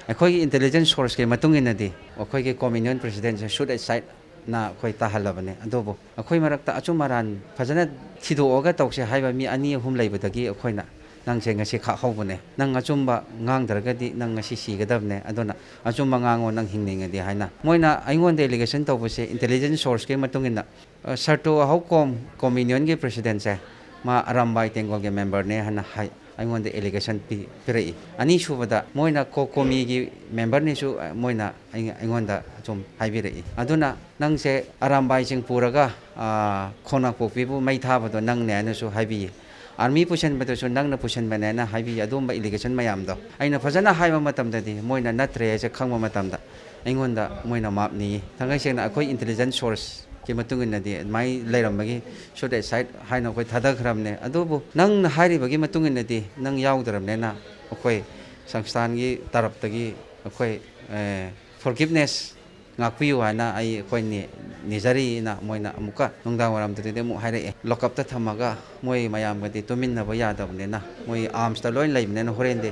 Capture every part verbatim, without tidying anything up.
ꯑꯩꯈꯣꯏꯒꯤ ꯏꯟꯇꯦꯂꯤꯖꯦꯟꯁ ꯁꯣꯔꯁꯀꯤ ꯃꯇꯨꯡ ꯏꯟꯅꯗꯤ ꯑꯩꯈꯣꯏꯒꯤ ꯀꯣꯃꯤꯅꯤꯌꯟ ꯄ꯭ꯔꯁꯤꯗꯦꯟꯁꯦ ꯁꯨꯠ ꯑꯦꯁꯥꯏꯠꯅ ꯑꯩꯈꯣꯏ ꯇꯥꯍꯜꯂꯕꯅꯦ꯫ ꯑꯗꯨꯕꯨ ꯑꯩꯈꯣꯏ ꯃꯔꯛꯇ ꯑꯆꯨꯝ ꯑꯔꯥꯟ ꯐꯖꯅ ꯊꯤꯗꯣꯛꯑꯒ ꯇꯧꯁꯦ ꯍꯥꯏꯕ ꯃꯤ ꯑꯅꯤ ꯑꯍꯨꯝ ꯂꯩꯕꯗꯒꯤ ꯑꯩꯈꯣꯏꯅ ꯅꯪꯁꯦ ꯉꯁꯤ ꯈꯥꯛꯍꯧꯕꯅꯦ, ꯅꯪ ꯑꯆꯨꯝꯕ ꯉꯥꯡꯗ꯭ꯔꯒꯗꯤ ꯅꯪ ꯉꯁꯤ ꯁꯤꯒꯗꯕꯅꯦ, ꯑꯗꯨꯅ ꯑꯆꯨꯝꯕ ꯉꯥꯡꯉꯣ ꯅꯪ ꯍꯤꯡꯅꯤꯡꯉꯗꯤ ꯍꯥꯏꯅ ꯃꯣꯏꯅ ꯑꯩꯉꯣꯟꯗ ꯑꯦꯂꯤꯒꯦꯁꯟ ꯇꯧꯕꯁꯦ ꯏꯟꯇꯦꯂꯤꯖꯦꯟꯁ ꯁꯣꯔꯁꯀꯤ ꯃꯇꯨꯡ ꯏꯟꯅ, ꯑ, ꯁꯔꯇꯣ ꯑꯍꯧꯀꯣꯝ ꯀꯣꯃꯤꯅꯤꯌꯟꯒꯤ ꯄ꯭ꯔꯁꯤꯗꯦꯟꯁꯦ ꯃꯥ ꯑꯔꯥꯝꯕꯥꯏ ꯇꯦꯡꯒꯣꯜꯒꯤ ꯃꯦꯝꯕꯔꯅꯦ ꯍꯥꯏꯅ ꯍꯥꯏ, ꯑꯩꯉꯣꯟꯗ ꯑꯦꯂꯤꯒꯦꯁꯟ ꯄꯤ-, ꯄꯤꯔꯛꯏ꯫ ꯑꯅꯤꯁꯨꯕꯗ ꯃꯣꯏꯅ ꯀꯣ-, ꯀꯣꯃꯤꯒꯤ ꯃꯦꯝꯕꯔꯅꯤꯁꯨ, ꯑ, ꯃꯣꯏꯅ ꯑꯩ-, ꯑꯩꯉꯣꯟꯗ ꯁꯨꯝ ꯍꯥꯏꯕꯤꯔꯛꯏ꯫ ꯑꯗꯨꯅ ꯅꯪꯁꯦ ꯑꯔꯥꯝꯕꯥꯏꯁꯤꯡ ꯄꯨꯔꯒ, ꯑ, ꯈꯣꯡꯅꯥꯡꯄꯣꯛꯄꯤꯕꯨ ꯃꯩ ꯊꯥꯕꯗꯣ ꯅꯪꯅꯦ ꯍꯥꯏꯅꯁꯨ ꯍꯥꯏꯕꯤꯌꯦ꯫ ꯑꯥꯔꯃꯤ ꯄꯨꯁꯤꯟꯕꯗꯨꯁꯨ ꯅꯪꯅ ꯄꯨꯁꯤꯟꯕꯅꯦꯅ ꯍꯥꯏꯕꯤꯌꯦ꯫ ꯑꯗꯨꯝꯕ ꯑꯦꯂꯤꯒꯦꯁꯟ ꯃꯌꯥꯝꯗꯣ ꯑꯩꯅ ꯐꯖꯅ ꯍꯥꯏꯕ ꯃꯇꯝꯗꯗꯤ ꯃꯣꯏꯅ ꯅꯠꯇ꯭ꯔꯦ ꯍꯥꯏꯁꯦ ꯈꯪꯕ ꯃꯇꯝꯗ ꯑꯩꯉꯣꯟꯗ ꯃꯣꯏꯅ ꯃꯥꯞ ꯅꯤꯌꯦ꯫ ꯊꯥꯡꯒꯩ ꯁꯦꯡꯅ ꯑꯩꯈꯣꯏ ꯏꯟꯇꯦꯂꯤꯖꯦꯟꯁ ꯁꯣꯔꯁꯀꯤ ꯃꯇꯨꯡ ꯏꯟꯅꯗꯤ ꯑꯗꯨꯃꯥꯏꯅ ꯂꯩꯔꯝꯕꯒꯤ ꯁꯨꯠ ꯑꯦꯁꯥꯏꯠ ꯍꯥꯏꯅ ꯑꯩꯈꯣꯏ ꯊꯥꯗꯈ꯭ꯔꯕꯅꯦ꯫ ꯑꯗꯨꯕꯨ ꯅꯪꯅ ꯍꯥꯏꯔꯤꯕꯒꯤ ꯃꯇꯨꯡ ꯏꯟꯅꯗꯤ ꯅꯪ ꯌꯥꯎꯗ꯭ꯔꯕꯅꯤꯅ ꯑꯩꯈꯣꯏ ꯁꯪꯁꯊꯥꯟꯒꯤ ꯇꯔꯞꯇꯒꯤ ꯑꯩꯈꯣꯏ, ꯑꯦ, ꯐꯣꯔꯒꯤꯞꯅꯦꯁ ꯉꯥꯛꯄꯤꯌꯨ ꯍꯥꯏꯅ ꯑꯩ, ꯑꯩꯈꯣꯏ ꯅꯤ-, ꯅꯤꯖꯔꯤꯅ ꯃꯣꯏꯅ ꯑꯃꯨꯛꯀ ꯅꯨꯡꯗꯥꯡ ꯋꯥꯏꯔꯝꯗꯨꯗꯗꯤ ꯑꯃꯨꯛ ꯍꯥꯏꯔꯛꯑꯦ꯫ ꯂꯣꯀꯞꯇ ꯊꯝꯃꯒ ꯃꯣꯏ ꯃꯌꯥꯝꯒꯗꯤ ꯇꯨꯃꯤꯟꯅꯕ ꯌꯥꯗꯕꯅꯤꯅ ꯃꯣꯏ ꯑꯥꯔꯝꯁꯇ ꯂꯣꯏ ꯂꯩꯕꯅꯤꯅ ꯍꯣꯔꯦꯟꯗꯤ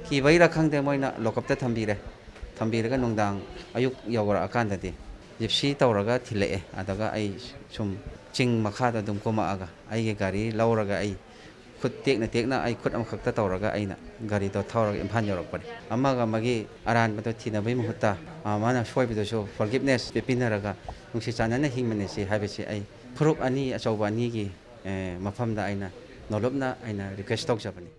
ꯀꯤꯕꯩꯔꯥ ꯈꯪꯗꯦ ꯃꯣꯏꯅ ꯂꯣꯀꯞꯇ ꯊꯝꯕꯤꯔꯦ꯫ ꯊꯝꯕꯤꯔꯒ ꯅꯨꯡꯗꯥꯡ ꯑꯌꯨꯛ ꯌꯧꯔꯛꯑꯀꯥꯟꯗꯗꯤ ꯖꯤꯞꯁꯤ ꯇꯧꯔꯒ ꯊꯤꯜꯂꯛꯑꯦ꯫ ꯑꯗꯨꯒ ꯑꯩ ꯁꯨꯝ ꯆꯤꯡ ꯃꯈꯥꯗ ꯑꯗꯨꯝ ꯀꯨꯝꯃꯛꯑꯒ ꯑꯩꯒꯤ ꯒꯥꯔꯤ ꯂꯧꯔꯒ ꯑꯩ ꯈꯨꯠ ꯇꯦꯛꯅ ꯇꯦꯛꯅ ꯑꯩ ꯈꯨꯠ ꯑꯃꯈꯛꯇ ꯇꯧꯔꯒ ꯑꯩꯅ ꯒꯥꯔꯤꯗꯣ ꯊꯧꯔꯒ ꯏꯝꯐꯥꯜ ꯌꯧꯔꯛꯄꯅꯤ꯫ ꯑꯃꯒ ꯑꯃꯒꯤ ꯑꯔꯥꯟꯕꯗꯣ ꯊꯤꯅꯕꯒꯤ ꯃꯍꯨꯠꯇ, ꯑ, ꯃꯥꯅ ꯁꯣꯏꯕꯗꯨꯁꯨ ꯐꯣꯔꯒꯤꯞꯅꯦꯁ ꯄꯤꯅꯔꯒ ꯅꯨꯡꯁꯤ ꯆꯥꯟꯅꯅ ꯍꯤꯡꯃꯤꯟꯅꯁꯤ ꯍꯥꯏꯕꯁꯤ ꯑꯩ ꯐꯨꯔꯨꯞ ꯑꯅꯤ ꯑꯆꯧꯕ ꯑꯅꯤꯒꯤ, ꯑꯦ, ꯃꯐꯝꯗ ꯑꯩꯅ ꯅꯣꯂꯨꯞꯅ ꯑꯩꯅ ꯔꯤꯀ꯭ꯋꯦꯁ ꯇꯧꯖꯕꯅꯤ꯫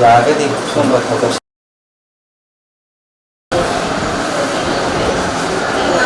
ꯌꯥꯔꯒꯗꯤ ꯁꯣꯝꯕ ꯊꯕꯛ